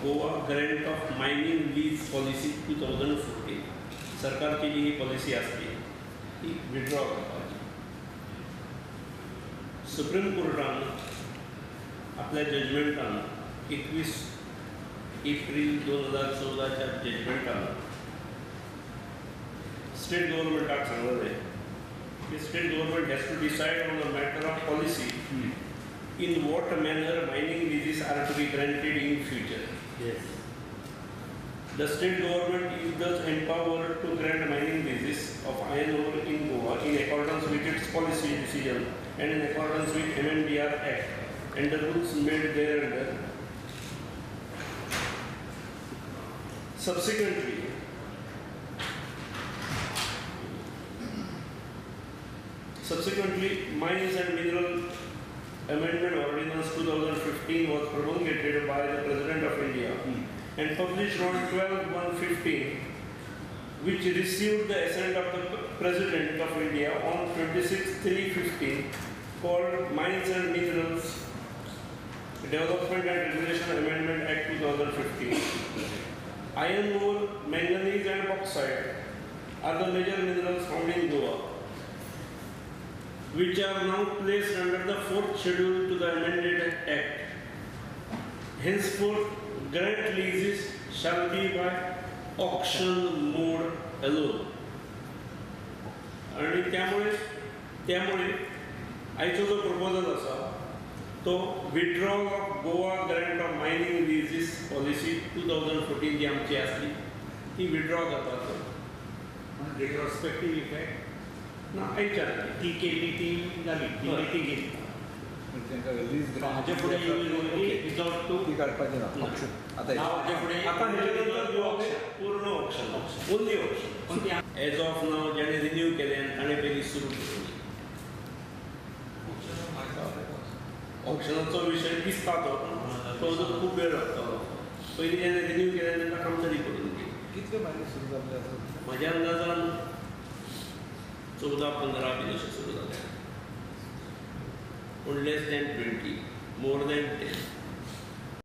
Goa grant of mining lease policy 2014. सरकारची जी ही policy आसली ती विड्रॉ करपाची. सुप्रीम कोर्टान आपल्या जजमेंटान 21 एप्रील 2014च्या जजमेंटान स्टेट गव्हर्नमेंटाक सांगलें की state government has to decide on a matter of policy in what manner mining leases are to be granted in future. Yes. The state government is thus empowered to grant mining leases of iron ore in Goa in accordance with its policy decision and in accordance with MMDR Act and the rules made thereunder. Subsequently, Mines and Mineral Amendment Ordinance 2015 was promulgated by the President of India and published on 12/1/15, which received the assent of the President of India on 26/3/15, called Mines and Minerals Development and Regulation Amendment Act 2015. Iron ore, manganese and bauxite are the major minerals found in Goa, which are now placed under the fourth schedule to the amended act. Henceforth, grant leases shall be by auction mode alone. आणि त्यामुळे त्यामुळे आयचो जो proposal आसा तो withdrawal of Goa grant of mining leases policy 2014 जी आमची आसली ती विड्रॉ करपाचो. रेट्रोस्पेक्टीव इफेक्ट ना आयच्या ती केली ती जाली, ती ती गेली. हाजे फुडें विदाउट टू ती काडपाची ना आतां हाजे फुडें आतां हेच्या नंतर पूर्ण auction, only auction. As of now ज्याने रिन्यू केले ताणें पयलीं सुरू केली. ऑक्शनाचो विशय दिसता तो, तो अजून खूब वेळ लागतलो. पयलीं जेन्ना रिन्यू केलें तेन्ना काम तरी करून दी. कितले म्हयने सुरू जातले आतां? म्हज्या अंदाजान 14-15 बी अशें सुरू जालें, पूण less than 20, more than 10.